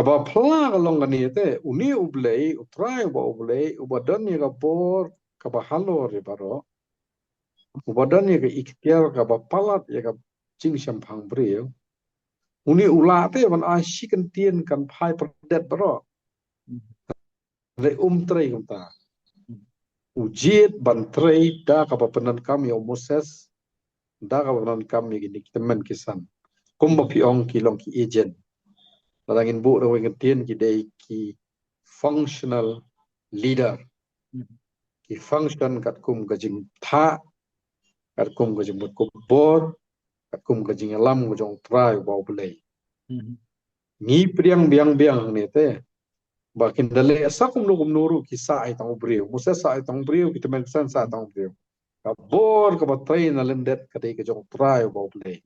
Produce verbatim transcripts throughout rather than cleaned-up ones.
Kaba phylla ka long kane te, une U Blei, U Trai uba U Blei, uba don ïa ka bor kaba halor ïa baroh, uba don ïa ka iktiar kaba palat ïa ka jingshemphang briew. Une u lah te ban ai shi kyntien kan phai pyrdet baroh. Hynrei um trei kumta. U jied ban trei da kaba pyndonkam ïa u Moses, da kaba pyndonkam ïa kine ki tymmen ki san. Kumba phi ong ki long ki agent. Lada ngin buh da kawei ka kyntien ki dei ki functional leader. Ki function katkum ka jingthah, katkum ka jingmut kubor, katkum ka jingïalam ka jong U Trai uba U Blei. Ngi pdiang biang biang hangne te ba kin da leh sa kumno kumno ruh ki sah ïa tang u briew. Moses sah ïa tang u briew, ki tymmen ki san sah ïa tang u briew. Ka bor kaba trei na lyndet ka dei ka jong U Trai uba U Blei.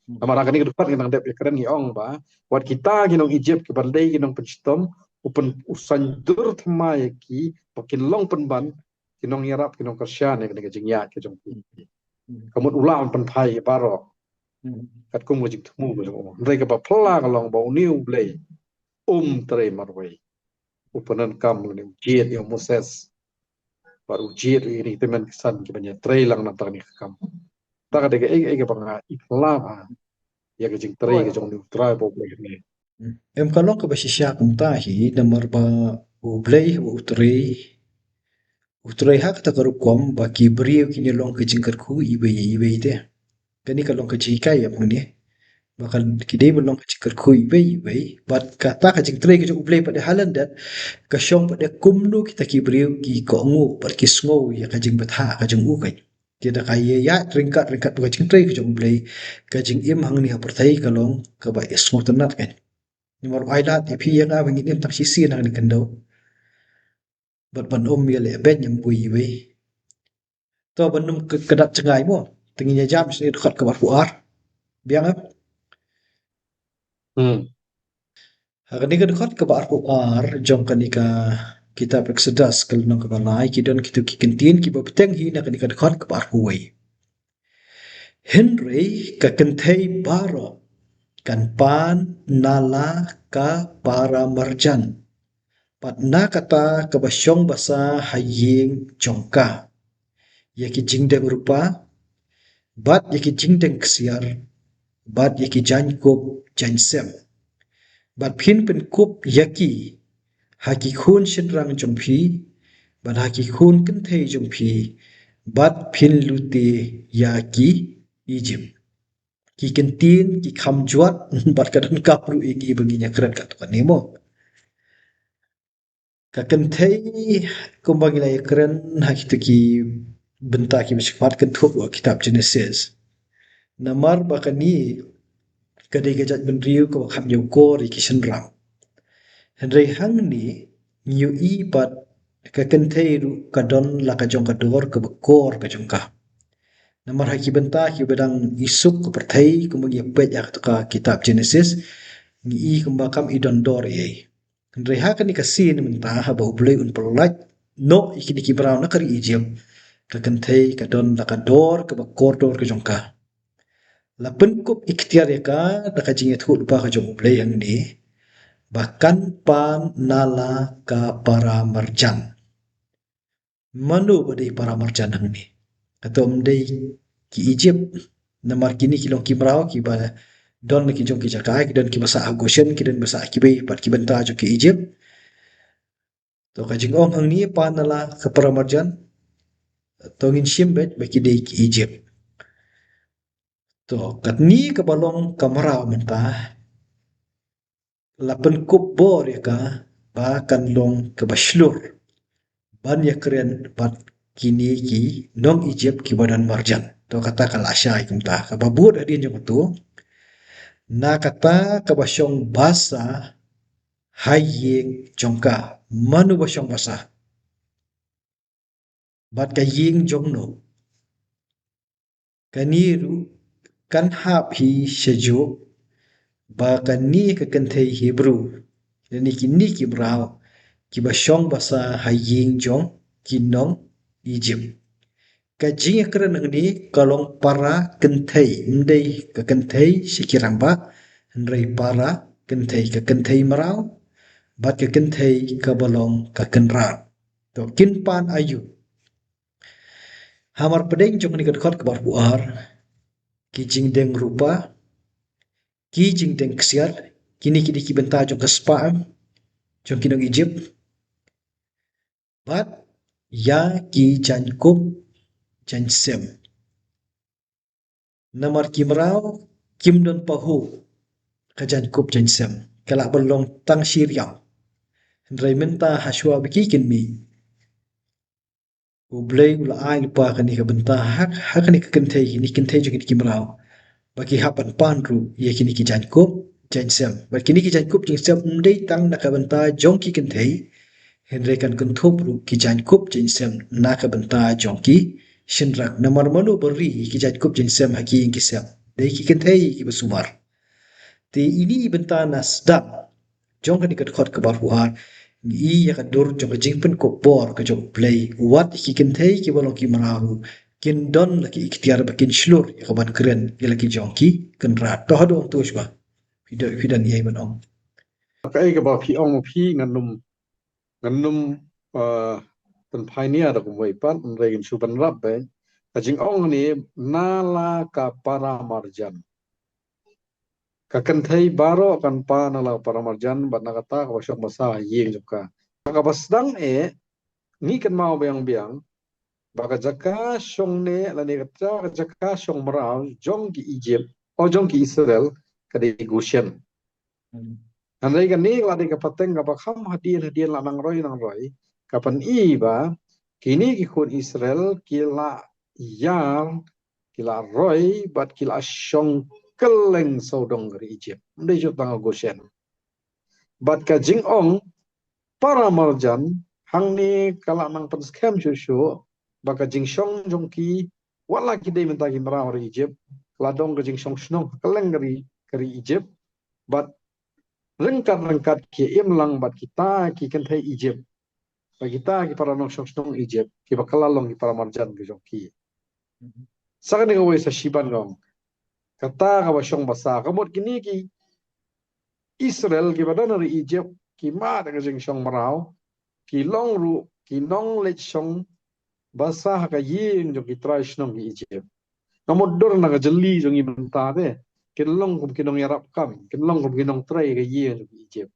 Namar ha kane ka dkhot ngi nang dep ïakren ngi ong ba wat kita ki nong Egypt kiba dei ki nongpynshitom, u pyn, u saiñdur thymmai ïa ki ba kin long pynban ki nongïarap, ki nongkyrshan ïa kane ka jingïaid ka jong ki. Ka mut u lah ban pynphai ïa baroh katkum ka jingthmu ka jong u. Hynrei kaba phylla ka long ba une U Blei um trei marwei. U pyndonkam lane u jied ïa u Moses bad u jied ïa kine ki tymmen ki san kiban ïatrei lang na bynta kane ka kam. Te ka dei kaei kaei kaba nga i phylla bha ïa ka jingtrei ka jong une U Trai uba U Blei hangne. Em, ka long kaba shisha kumta hi namar ba U Blei uba U Trei, U Trei ha kata ka rukom ba ki briew kin ïalong ka jingkyrkhu iwei ïa iwei te. Kane ka long ka jinghikai ïa ngi ba kan ki dei ban long ka jingkyrkhu iwei ïa iwei. Bad kata ka jingtrei ka jong U Blei pat de ha lyndet ka shong pat de kumno kita ki briew ki kohnguh bad ki sngew ïa ka jingbthah ka jong u kan. Ki da ka ïaid ryngkat ryngkat bad ka jingtrei ka jong U Blei, ka jingim hangne ha pyrthei ka long kaba sngewtynnat kan. Namar u ai lad ïa phi ïa nga ba ngin im tang shisien ha kane ka khyndew. Bad ban ym ïaleh beiñ ïa iwei ïa iwei. To ban ym kdap jngai mo. Te ngin ïa jam sha kane ka dkhot kaba arphew ar. Biang em? Hmm. Ha kane ka dkhot kaba arphew ar jong kane ka kitab Exodus ka lynnong kaba lai ki don kito ki kyntien kiba bteng hi na kane ka dkhot kaba arphew wei. Hynrei ka kynthei baroh kan pan na la ka para marjan bad na kata kaba shong basa ha ïing jong ka, ïa ki jingdeng rupa bad ïa ki jingdeng ksiar bad ïa ki jaiñkup jaiñsem. Bad phin pynkup ïa ki ha ki khun shynrang jong phi bad ha ki khun kynthei jong phi, bad phin lute ïa ki Egypt. Ki kyntien ki kham jwat bad ka donkam ruh ïa ngi ba ngin ïakren katto katne mo. Ka kynthei kumba ngi la ïakren ha kito ki bynta kiba shakhmat kynthup ha kitab Genesis. Namar ba kane ka dei ka jaitbynriew kaba kham ïakor ïa ki shynrang. Hynrei hangne ngi ïohi pat ka kynthei ruh ka don la ka jong ka dor kaba kor ka jong ka. Namar ha ki bynta kiba dang isuk ka pyrthei kumba ngi ïa peit ha kato ka kitab Genesis, ngi i kumba kam i don dor ei ei. Hynrei ha kane ka sien mynta haba U Blei un pyllait noh ïa kine ki mraw na ka ri Egypt, ka kynthei ka don la ka dor kaba kordor ka jong ka. La pynkup iktiar ïa ka da ka jingïathuhlypa ka jong U Blei hangne ba kan pan na la ka para marjan. Mano ba dei para marjan hangne? Kato ym dei ki Egypt, namar kine ki long ki mraw kiba don la ki jong ki jaka, ki don kiba sah ha Goshen, ki don ba sah kiwei pat ki bynta jong ki Egypt. To ka jingong hangne pan na la ka para marjan, to ngin shim beit ba ki dei ki Egypt. To katne kaba long ka mraw mynta, la pynkup bor ïa ka ba kan long kaba shlur ban ïakren bad kine ki nong Egypt kiba don marjan. To kata ka la shai kumta, kaba bud hadien jong kato, na kata kaba shong basa ha ïing jong ka. Mano ba shong basa? Bad ka ïing jong no? Kane ruh kan hap hi shajuh ba kane ka kynthei Hebru lane kine ki mraw kiba shong basa ha ïing jong ki nong Egypt. Ka jingïakren hangne ka long para kynthei, ym dei ka kynthei sha ki rangbah, hynrei para kynthei, ka kynthei mraw bad ka kynthei kaba long ka kynrad. To kin pan aïu? Hamar pdeng jong kane ka dkhot kaba arphew ar, ki jingdeng rupa, ki jingdeng ksiar, kine ki dei ki bynta jong ka spah jong ki nong Ijipt. Bad ïa ki jaiñkup jaiñsem. Namar ki mraw kim don pahuh ka jaiñkup jaiñsem, ka lah ban long tang shi riam. Hynrei mynta hashwa ba ki kin mih, U Blei u la ai lypa kane ka bynta ha, ha kane ka kynthei, kine ki kynthei jong kine ki mraw, ba ki hap ban pan ruh ïa kine ki jaiñkup jaiñsem. Bad kine ki jaiñkup jaiñsem ym dei tang na ka bynta jong ki kynthei, hynrei kan kynthup ruh ki jaiñkup jaiñsem na ka bynta jong ki shynrang. Namar mano ba ri ïa ki jaiñkup jaiñsem ha ki ïing ki sem? Dei ki kynthei kiba sumar. Te ine i bynta na sdang jong kane ka dkhot kaba arphew ar, ngi i ïa ka dur jong ka jingpynkup bor ka jong U Blei, wat ïa ki kynthei kiba long ki mraw ruh kin don la ki iktiar ba kin shlur ïa ka ban kren ïa la ki jong ki kynrad. To haduh hangto shwa, phi don, phi don ei ei ban ong? Kaei kaba phi ong ma phi, ngan ym, ngan ym, eh, pynphai nia da kumwei pat, hynrei ngan shu bynrap beit. Ka jingong ne, na la ka para marjan. Ka kynthei baroh kan pan na la ka para marjan, bad na kata kaba shong basa ha ïing jong ka. Kaba sdang eh, ngi kynmaw biang biang ba ka jaka shong ne, lane kata ka jaka shong mraw jong ki Ijipt, o jong ki Israel, ka dei Goshen. Hmm. Hynrei kane ka la dei ka pateng kaba kham hadien hadien la nang roi nang roi, ka pyni ba kine ki khun Israel ki la ïar, ki la roi bad ki la shong kylleng sawdong ka ri Ijipt. Ym dei shuh tang ha Goshen. Bad ka jingong para marjan hangne ka la nang pynskhem shuh shuh ba ka jingshong jong ki, wat la ki dei mynta ki mraw ri Ijipt, ka la don ka jingshong shnong kylleng ka ri, ka ri Ijipt. Bad ryngkat ryngkat ki im lang bad kita ki kynthei Ijipt, bad kita ki para nongshong shnong Ijipt, kiba ka la long ki para marjan ka jong ki. Sa kane kawei sa shiban ka ong, kata kaba shong basa, ka mut kine ki Israel kiba don ha ri Ijipt ki mad ka jingshong mraw, ki long ruh ki nongleit shong basa ha ka ïing jong ki trai shnong ki Ijipt. Ka mut dur na ka jylli jong ngi mynta te, kin long kum ki nongïarap kam, kin long kum ki nongtrei ka ïing jong ki Ijipt.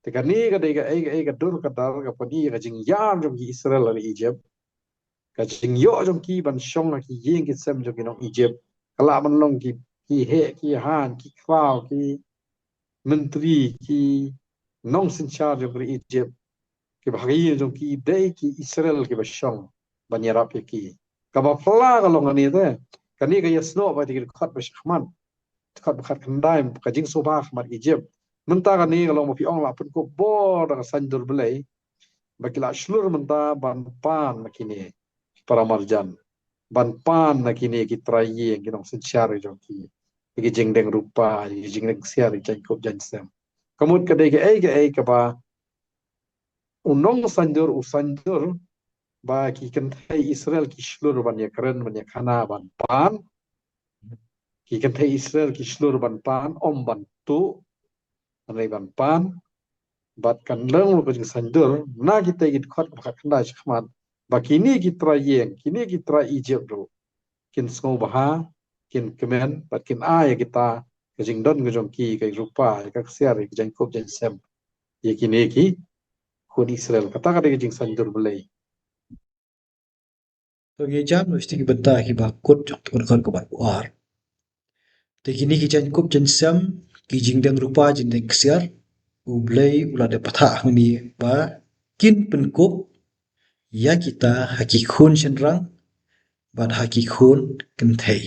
Te kane ka dei kaei kaei ka dur ka dar ka pyni ka jingïar jong ki Israel ha ri Ijipt. Ka jingïoh jong ki ban shong ha ki ïing ki sem jong ki nong Ijipt, ka lah ban long ki, ki heh ki haiñ, ki khraw, ki myntri, ki nongsynshar jong ka ri Ijipt, kiba ha ka ïing jong ki dei ki Israel kiba shong ban ïarap ïa ki. Kaba phylla ka long kane te, kane ka ïasnoh ba ïa ki dkhot ba shakhmat, dkhot ba khatkhyndai, ka jingsngewbha ha khmat Ijipt. Mynta kane ka long ba phi ong la pynkup bor da ka saiñdur Blei, ba ki la shlur mynta ban pan na kine ki para marjan, ban pan na kine ki trai ïing, ki nongsynshar jong ki, ïa ki jingdeng rupa, ïa ki jingdeng ksiar, ïa ki jaiñkup jaiñsem. Ka mut ka dei kaei kaei kaba u nongsaiñdur u saiñdur ba ki kynthei Israel ki shlur ban ïakren, ban ïakhana, ban pan. Ki kynthei Israel ki shlur ban pan, ym ban tuh, hynrei ban pan. Bad kan long ruh ka jingsaiñdur na kita ki dkhot ba khatkhyndai shakhmat, ba kine ki trai ïing, kine ki trai Ijipt ruh kin sngewbha, kin kmen, bad kin ai ïa kita ka jingdon ka jong ki, ka rupa, ïa ka ksiar, ïa ka jaiñkup jaiñsem, ïa kine ki khun Israel. Kata ka dei ka jingsaiñdur Blei. To ngin ïa jan noh sha ki bynta kiba kut jong ka dkhot kaba arphew ar. Te kine ki jaiñkup jaiñsem, ki jingdeng rupa, jingdeng ksiar, U Blei u la dep bthah hangne ba kin pynkup ïa kita ha ki khun shynrang bad ha ki khun kynthei.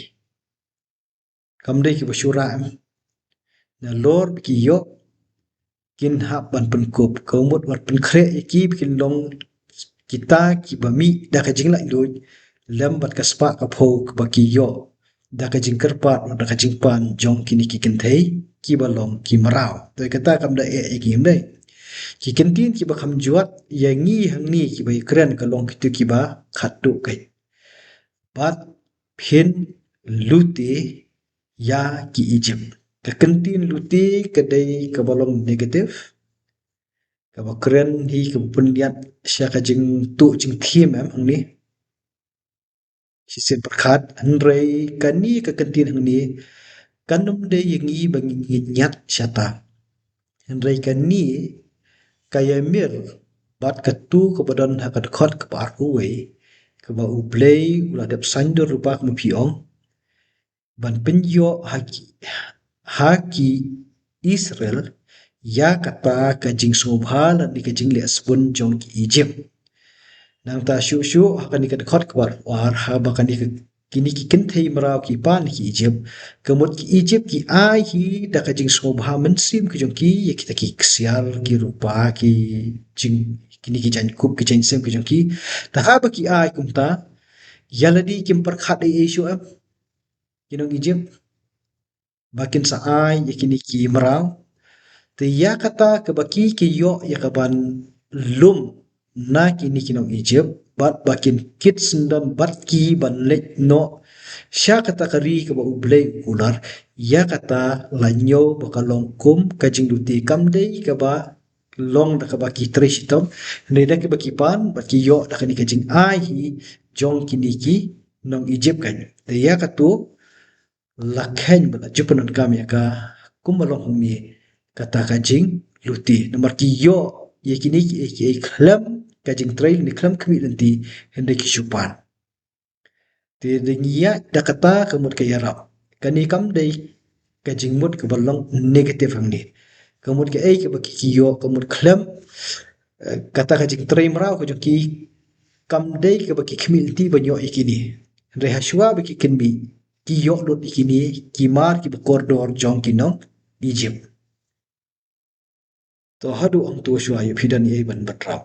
Kam dei kiba shu rah em. Nalor ba ki ïoh, kin hap ban pynkup, ka mut ban pynkhreh ïa ki ba kin long kita kiba mih da ka jinglaitluid lem bad ka spah ka phew kaba ki ïoh da ka jingkyrpad, da ka jingpan jong kine ki kynthei kiba long ki mraw. Te kata kam da eh ïa ki, em dei. Ki kyntien kiba kham jwat ïa ngi hangne kiba ïakren ka long kito kiba khatduh keiñ. Bad phin lute ïa ki Ijipt. Ka kyntien lute ka dei kaba long negative, kaba kren hi kaba pynïaid sha ka jingtuh jingthiem em hangne. Shisien pyrkhat, hynrei kane ka kyntien hangne kan ym dei ïa ngi ba ngi ñiat shata. Hynrei kane ka ïamir bad katu kaba don ha ka dkhot kaba arphew wei, kaba U Blei u la dep saiñdur lypa kum phi ong, ban pynïoh ha ki, ha ki Israel ïa kata ka jingsngewbha lane ka jingleh sbun jong ki Egypt. Nangta shuh shuh ha kane ka dkhot kaba arphew ar, haba kane ka, kine ki kynthei mraw ki pan ki Egypt, ka mut ki Egypt ki ai hi da ka jingsngewbha mynsiem ki jong ki ïa kita ki ksiar, ki rupa, ki jing, kine ki jaiñkup, ki jaiñsem ki jong ki. Te haba ki ai kumta, ïa lade kim pyrkhat ei ei shuh em ki nong Egypt ba kin sa ai ïa kine ki mraw. Te ïa kata kaba ki, ki ïoh ïa kaban lum na kine ki nong Egypt, bad ba kin kit syndon bad ki ban leit noh sha kata ka ri kaba U Blei u kular, ïa kata la ñiew ba ka long kum ka jinglute, kam dei kaba long da kaba ki trei shitom, hynrei da kaba ki pan bad ki ïoh da kane ka jingai hi jong kine ki nong Egypt kan. Te ïa katu la kheiñ bad la ju pyndonkam ïa ka kumba long hangne kata ka jinglute. Namar ki ïoh ïa kine ki, ki, ki khlem ka jingtrei lane khlem khmih lynti, hynrei ki shu pan. Te da ngi ïa da kata ka mut ka ïarap. Kane kam dei ka jingmut kaba long negative hangne. Ka mut kaei kaba ki, ki ïoh, ka mut khlem, eh, kata ka jingtrei mraw ka jong ki kam dei kaba ki khmih lynti ban ïoh ïa kine. Hynrei hashwa ba ki khmih, ki ïoh lut ïa kine, ki mar kiba kordor jong ki nong Egypt. To haduh hangto shuwa ïa phi don ei ban batrap.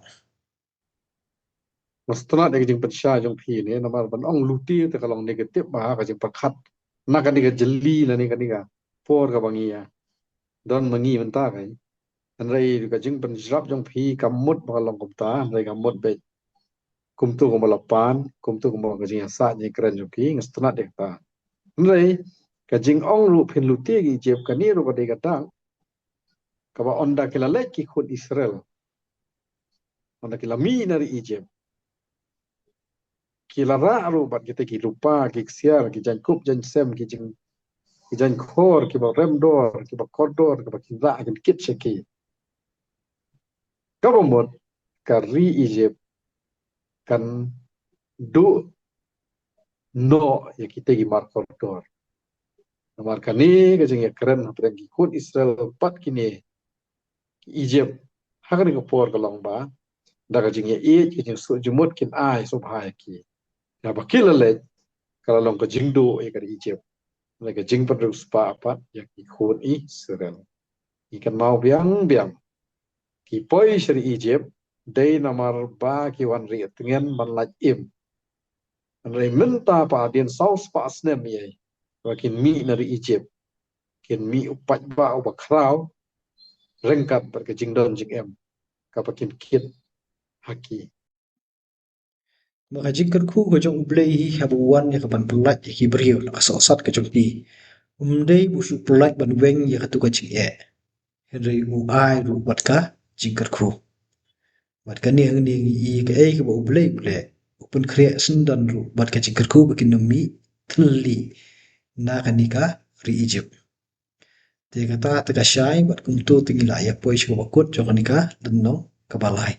Nga sngewtynnat ïa ka jingpynshai jong phi ne, namar ban ong lute te ka long negative ba ka jingpyrkhat. Na kane ka jylli lane kane ka por kaba ngi ïa don ma ngi mynta kai. Hynrei ka jingpynjrap jong phi kam mut ba ka long kumta, hynrei kam mut beit kumto kumba la pan, kumto kumba ka jingïasaid jingkren jong ki, nga sngewtynnat ïa kata. Hynrei ka jingong ruh phin lute ki Egypt, kane ruh ka dei ka dak kaba ynda ki la leit ki khun Israel, ynda ki la mih na ri Egypt, ki la rah ruh bad kita ki rupa, ki ksiar, ki jaiñkup jaiñsem, ki jing, ki jaiñkhor kiba remdor, kiba kordor, kiba ki rah kin kit sha ki. Kaba mut ka ri Egypt kan duh noh ïa kita ki mar kordor. Namar kane ka jingïakren hapdeng ki khun Israel bad kine ki Egypt ha kane ka por ka long ba da ka jingïaieit, ka jingsuh jingmut kin ai sngewbha ïa ki. Haba ki la leit ka la long ka jingduh ïa ka ri Egypt, lane ka jingpynriewspah pat ïa ki khun Israel. Ngi kynmaw biang biang, ki poi sha ri Egypt dei namar ba ki wan rieh tngen ban lait im. Hynrei mynta pat hadien saw spah snem ïa ba kin mih na ri Egypt, kin mih u paidbah uba khraw ryngkat bad ka jingdon jingem kaba kin kit ha ki. Ma ka jingkyrkhu ka jong U Blei hi haba u wan ïa ka ban pyllait ïa ki briew na ka sohsat ka jong ki, um dei ba u shu pyllait ban weng ïa katu ka jingeh, hynrei u ai ruh bad ka jingkyrkhu. Bad kane hangne ngi i kaei kaba U Blei u leh, u pynkhreh syndon ruh bad ka jingkyrkhu ba kin ym mih thylli na kane ka ri Egypt. Te kata te ka shai bad kumto te ngi la ïa poi sha kaba kut jong kane ka lynnong kaba lai.